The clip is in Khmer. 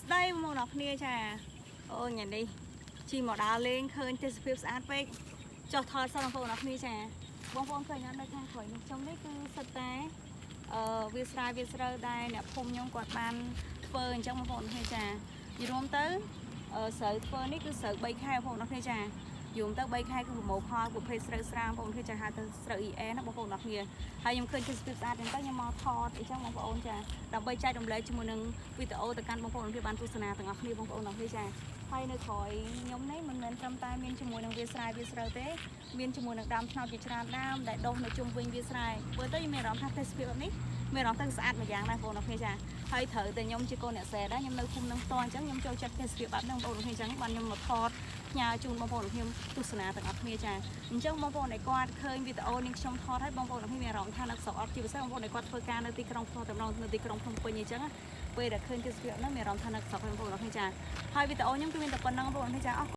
ស្តីបងប្អូនអរគ្នាចាអូញ៉ានេះជិះមកដើរលេងឃើញទេសភាពស្អាតពេកចុះថតសិនបងប្អូនអរគ្នាចាបងប្អូនឃើញអត់នៅខាងក្រោយនេះខ្ញុំនេះគឺសិតតែអឺវាស្រែវាស្រូវដែរអ្នកភូមិខ្ញុំគាត់បានធ្វើអញ្ចឹងបងប្អូនអរគ្នាចានិយាយរួមទៅអឺស្រូវធ្វើនេះគឺស្រូវ3ខែបងប្អូនអរគ្នាចាយូរទៅ3ខែគឺប្រមូលផលប្រភេទស្រូវស្រាលបងប្អូនគ្នាចាហៅទៅស្រូវ EA ណាបងប្អូនអរគ្នាហើយខ្ញុំឃើញទេសភាពស្អាតអញ្ចឹងទៅខ្ញុំមកថតអញ្ចឹងបងប្អូនចាដើម្បីចែករំលែកជាមួយនឹងវីដេអូទៅកាន់បងប្អូនគ្នាបានទស្សនាទាំងអស់គ្នាបងប្អូនអរគ្នាចាហើយនៅក្រោយខ្ញុំនេះមិនមែនត្រឹមតែមានជាមួយនឹងវាស្រែវាស្រូវទេមានជាមួយនឹងដើមត្នោតជាច្រើនដើមដែលដុះនៅជុំវិញវាស្រែមើលទៅខ្ញុំមានអារម្មណ៍ថាទេសភាពបែបនេះមានអារម្មណ៍ទៅស្អាតម្យ៉ាងដែរបងប្អូនអរគ្នាចាហើយត្រូវតែខ្ញុំជាកូនអ្នកស្រែដែរខ្ញុំនៅភូមិនឹងផ្ទាល់អញ្ចឹងខ្ញុំចូលចិត្តទេសភាពបែបហ្នឹងបងប្អូនអរគ្នាអញ្ចឹងបានខ្ញុំមកថតផ្ញើជូនបងប្អូនខ្ញុំទស្សនាទាំងអស់គ្នាចាអញ្ចឹងបងប្អូនដែលគាត់ឃើញវីដេអូនេះខ្ញុំថតហើយបងប្អូនអរគ្នាមានអារម្មណ៍ថានឹកស្រុកអត់ជាពិសេសបងប្អូនដែលគាត់ធ្វើការនៅទីក្រុងផ្ទាល់តែម្ដងនៅទីក្រុងភ្នំពេញអញ្ចឹងពេលដែលឃើញទេសភាពហ្នឹងមានអារម្មណ៍ថានឹកស្រុកបងប្អូនអរគ្នាចាហើយវីដេអូខ្ញុំគឺមានតែប៉ុណ្្នឹងបងប្អូនអរគ្នាចាអរ